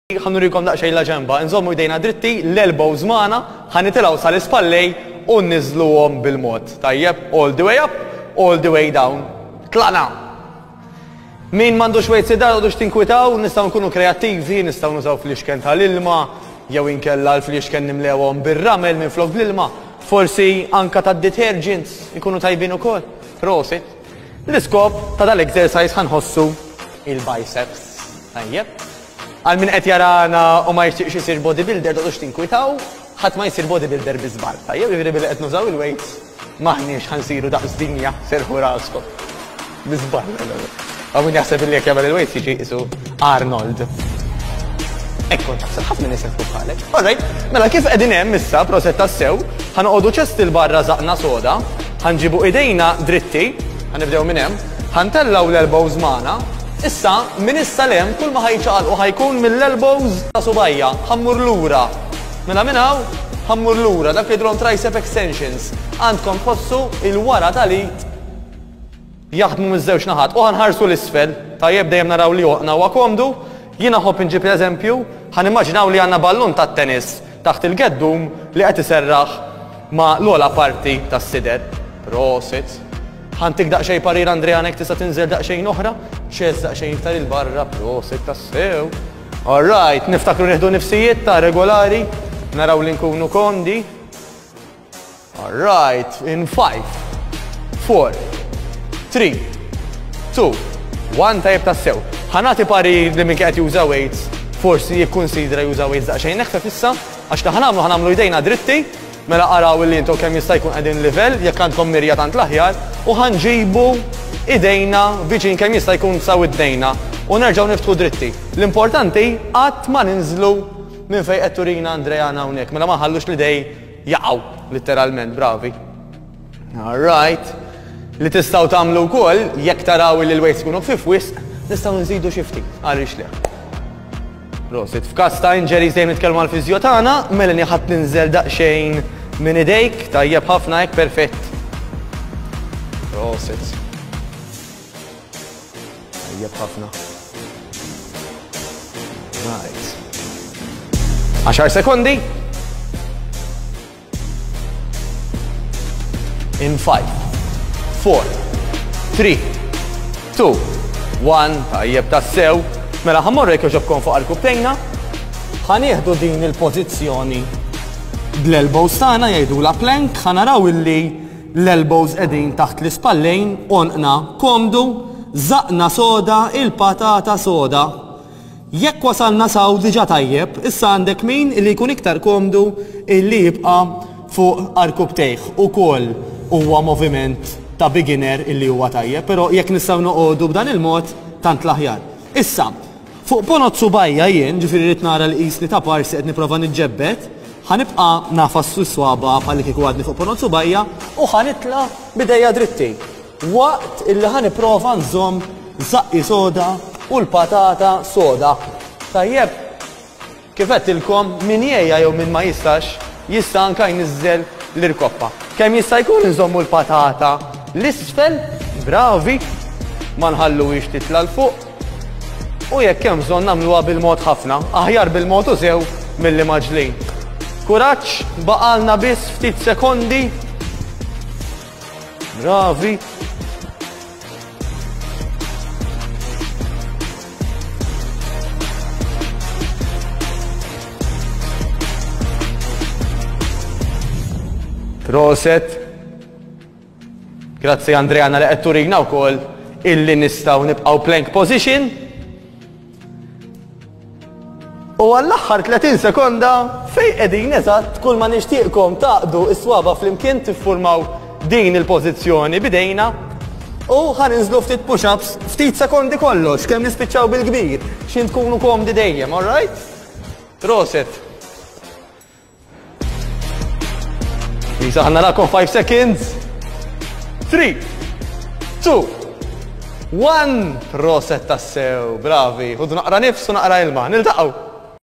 Ħa nurikom daqsxejn la ġemba, nżommu jdejna dritti, l-elbows magħna, ħa nitilgħu sal-ispallej u niżluhom bil-mod. Tajjeb, all the way up, all the way down. Tlaqna! Min m'għandux weights id-dar għodux tinkwitaw, nistgħu nkunu kreattivi, nistgħu nużaw fliexken tal-ilma, jew inkella l-fliexken nimlewhom bir-ramel minflok bl-ilma. Forsi anka tad-detergents ikunu tajbin ukoll. Prosit. L-iskop ta' dal-exercise ħa nħossu il-biceps. Tajjeb. Għal min qed jarana u ma jixtieqx isir bodybuilder toqgħodux tinkwitaw, ħadd ma jsir bodybuilder bi żball. Tajjeb, jiġifieri billi qed nużaw il-weights m'aħniex ħa nsiru daqs dinja, serħu raskom. Bi żball. Għaw min jaħseb illi jekk jagħmel il-weights jiġi qisu Arnold. Hekk kont taħseb ħafna nies jaħsbu bħalek. All right, mela kif qegħdin hemm issa proset tassew, ħa noqogħdu chest 'il barra żaqna soda, ħa nġibu idejna dritti, ħa nibdew minn hemm, ħa ntellgħu l-elbows magħna, Issa, minn issa 'l hemm, kull ma ħa jiċċaqalqu ħa jkun mill-elbows ta' subgħajja. Ħa mmur lura. Mela minn hawn, ħa mmur lura. Dak li jgħidulhom tricep extensions. Għandkom tħossu il-wara tal-id jaħdmu miż-żewġ naħat. U ħa nħarsu 'l isfel. Tajjeb dejjem naraw li għoqna huwa komdu. Jiena nħobb inġib l-eżempju, ħa nimmaġinaw li għandna ballun tat-tennis taħt il-geddum li qed iserraħ ma' l-ogħla parti tas-sider. Prosit. Ħa ntik daqsxejn parir Andreana jekk tista' tinżel daqsxejn oħra, ċess daqsxejn iktar 'il barra, prosit tassew. All right, niftakru nieħdu nifsijiet ta' regolari, naraw li nkunu komdi. All right, in 5, 4, 3, 2, 1, tajjeb tassew. Ħa nagħti parir li min qed juża weights, forsi jikkunsidra juża weights daqsxejn eħfef issa, għax li ħa nagħmlu ħa nagħmlu jdejna dritti, Mela araw illi intom kemm jista' jkun qegħdin livell, jekk għandkom mirja tant l-aħjar, u ħa nġibu idejna viċin kemm jista' jkun sa widnejna u nerġgħu niftħu dritti. L-importanti qatt ma ninżlu minn fejn qed turina Andreana hawnhekk, mela ma nħallux l-idej jaqgħu litteralment, bravi. All right. Li tistgħu tagħmlu wkoll, jekk taraw illi l-weights ikunu ħfief wisq, nistgħu nżidu xi ftit, għaliex le. Prosit. F'każ ta' injuries dejjem nitkellmu mal-fiżjo tagħna, Melanie ħadd ninżel daqsxejn minn idejk, tajjeb ħafna hekk perfett. Prosit. Tajjeb ħafna. Right. 10 sekondi. In 5, 4, 3, 2, 1, tajjeb tassew. Mela ħa mmorru jekk jogħġobkom fuq għarkupptejna. Ħa nieħdu din il-pożizzjoni bl-elbows tagħna jgħidula plank, ħa naraw illi l-elbows qegħdin taħt l-ispallejn, għonqna komdu, żaqna soda, il-patata soda. Jekk wasalna s'hawn diġà tajjeb, issa għandek min li jkun iktar komdu illi jibqa' fuq għarkupptejh. Ukoll huwa moviment ta' beginner illi huwa tajjeb, però jekk nistgħu noqogħdu b'dan il-mod tant l-aħjar. Issa, fuq ponot subgħajja jien, ġifieri rrid nara li qisni ta' parsi qed nipprova niġġebbed, ħa nibqa' nagħfas is-swaba' bħallikieku għadni fuq ponot subgħajja u ħa nitla' b'idejja dritti. Waqt illi ħa nipprova nżomm żaqqi soda u l-patata soda. Tajjeb? Kif għedtilkom, min jgħejja jew min ma jistax, jista' anka jniżżel l-irkoppa. Kemm jista' jkun inżommu l-patata 'l isfel, bravi, ma nħalluhiex titla' 'l fuq. U jekk hemm bżonn nagħmluha bil-mod ħafna, aħjar bil-mod u sew milli mgħaġġlin. Kuraġġ, baqgħalna biss ftit sekondi. Bravi. Proset. Grazzi Andreana li qed turina wkoll illi nistgħu nibqgħu plank position. U għall-aħħar 30 sekonda fejn qegħdin eżatt kull ma nixtieqkom taqdu s-swaba flimkien tiffurmaw din il-pożizzjoni bidejna u ħa ninżlu ftit push-ups ftit sekondi kollox kemm nispiċċaw bil-kbir x'in tkunu komdi dejjem, all right? Proset. Lisa, ħa narakom 5 seconds. 3, 2, 1. Proset tassew, bravi. Ħudu naqra nifs u naqra ilma. Niltaqgħu.